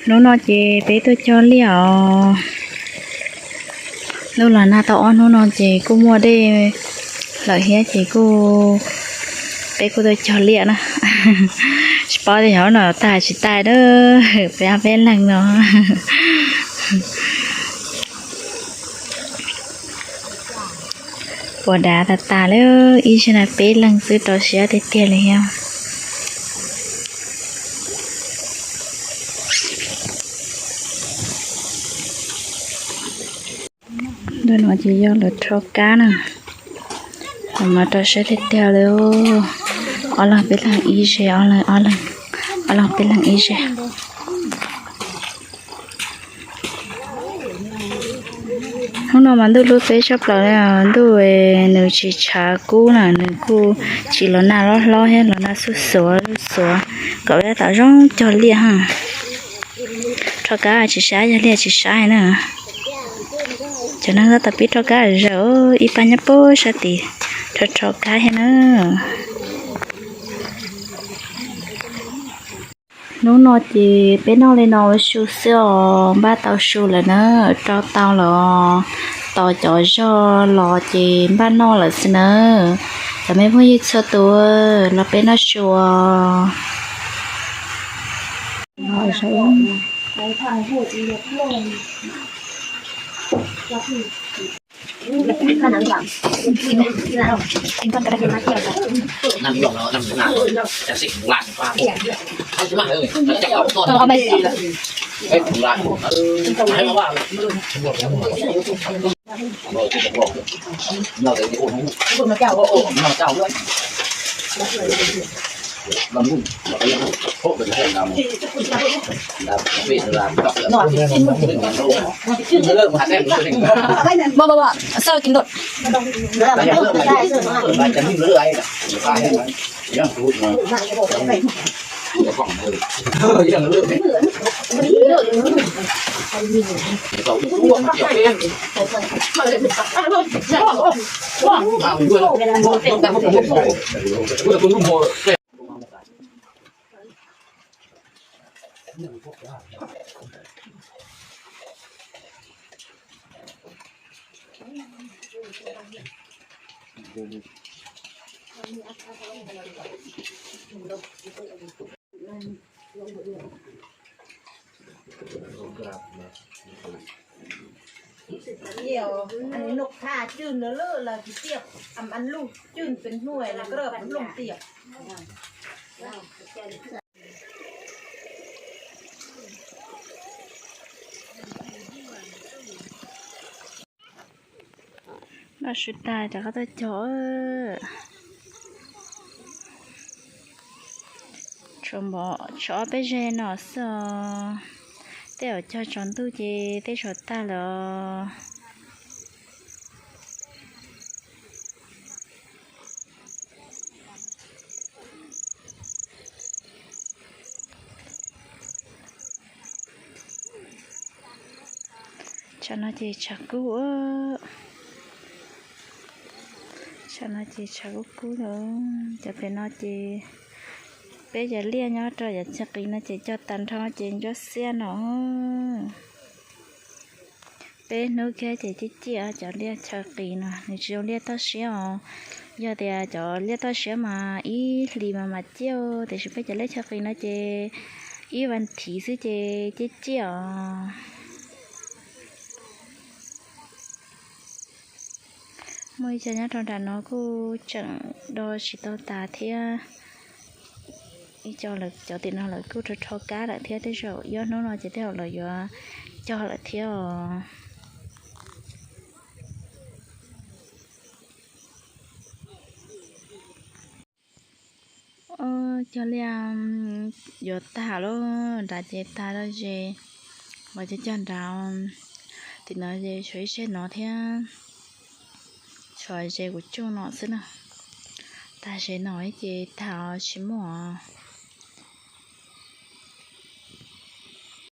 Hnub no ces peb tuaj cog liaj os. Ntuj los nag tau ob hnub no ces kuj muaj dej lawm thiab ces kuj, peb kuj tuaj cog liaj na. Tsis paub tias xyov no tag tsis tag na, peb ob peb leeg no. Puas dav tas tas li, ib zaug no peb leeg xwb rau siab tiag tiag li thiab. Ntawm no ces yog lawv rho kab na, lawv mas rau siab tiag tiag li. Ob leeg peb leeg ib ze, ob leeg, ob leeg peb leeg ib ze. Hnub no mas ntuj hlub peb tshaj plaws li, ntuj nws tsis tshav kub na, nws kuj tsis los nag hlob hlob thiab, los nag xuj xuav xuj xuav kom peb tab tom zoo cog liaj ha. Rho kab tsis sab, yog liaj tsis sab na. Cov neeg tab tom pib rho kab zawm, ib pab nyob puag sab tid rho rho kab thiab na. Hnub no ces peb noj li no ua su xwb os, npaj tau su lawm na, rau tau los tos cov zog los ces npaj noj lawm xwb na. Cov me phooj ywg txhua tus, los peb noj su os. Noj su tas rov qab tuaj cog. Tshuav ob peb zej no xwb os. Tej zaum cog tsaus ntuj ces tej zaum tag lawm os. Tsam no ces tshav kub, tsam no ces tshav kub kub lawm. Cov pem no ces peb cov liaj nyob rau yav chaw qis no ces cog tag nrho ces ntsuab xiab no. Peb hnub kiag ces ciaj ciaj cov liaj chaw qis no, nws tsis zoo liaj toj siab os. Yog tias cov liaj toj siab mas ib hlis mas mam ciaj, tiam sis peb cov liaj chaw qis no ces ib vas thiv xwb ces ciaj ciaj os. Muaj ib co nyob rau nram no kuj tseem do tsis tau tas thiab. Ib co lawv cov tim no lawv kuj rho rho kab lawm thiab, tej zaum ib ob hnub no ces tej zaum lawv yuav cog lawm thiab os. Cog liaj yuav tag lawm, nrad ces tag lawm ze, mas cog cog nrad. Tim no ces tshuav ib zej no thiab, tshuav ze kuv tsooj no xwb na. Tag ze no ces tag tsis muaj os.